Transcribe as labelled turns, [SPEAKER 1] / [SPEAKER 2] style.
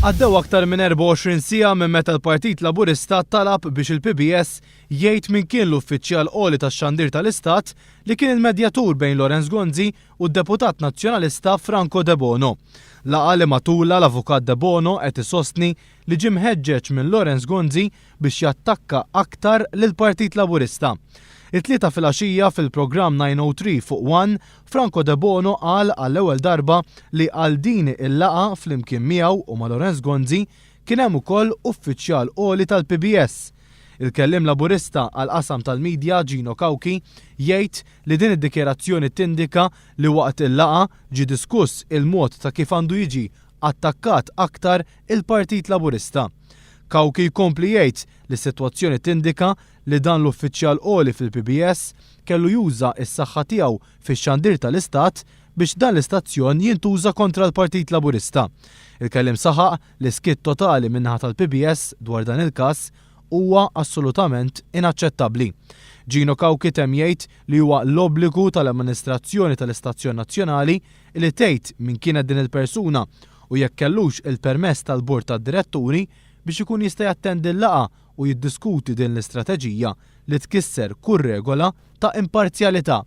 [SPEAKER 1] Għaddew aktar minn 24 siegħa minn meta l-Partit Laburista talab biex il-PBS jgħid min kien l-uffiċjal għoli tax-xandir tal-Istat li kien il-medjatur bejn Lawrence Gonzi u d-deputat Nazzjonalista Franco Debono. Laqgħa li matulha l-Avukat Debono qed isostni li ġie mħeġġeġ minn Lawrence Gonzi biex jattakka aktar lill-Partit Laburista. It-Tlieta filgħaxija fil-programm 903 fuq One, Franco Debono qal għall-ewwel darba li għal din il-laqgħa flimkien miegħu u ma' Lawrence Gonzi kien hemm ukoll uffiċjal għoli tal-PBS. Il-kelliem Laburista għall-qasam tal-midja Gino Cauchi jgħid li din id-dikjarazzjoni tindika li waqt il-laqgħa ġie diskuss il-mod ta' kif għandu jiġi attakkat aktar il-Partit Laburista. Cauchi jkompli jgħid li s-sitwazzjoni tindika li dan l-uffiċjal għoli fil-PBS kellu juża s-saħħa tiegħu fix-xandir tal-Istat biex dan l-istazzjon jintuża kontra l-Partit Laburista. Il-kelliem saħaq li skiet totali min-naħa tal-PBS dwar dan il-każ huwa assolutament inaċċettabbli. Gino Cauchi temm jgħid li huwa l-obbligu tal-amministrazzjoni tal-istazzjon nazzjonali li tgħid min kienet din il-persuna u jekk kellux il-permess tal-Bord tad-Diretturi biex ikun jista' jattendi l-laqgħa u jiddiskuti din l-istrateġija li tkisser kull regola ta' imparzjalità.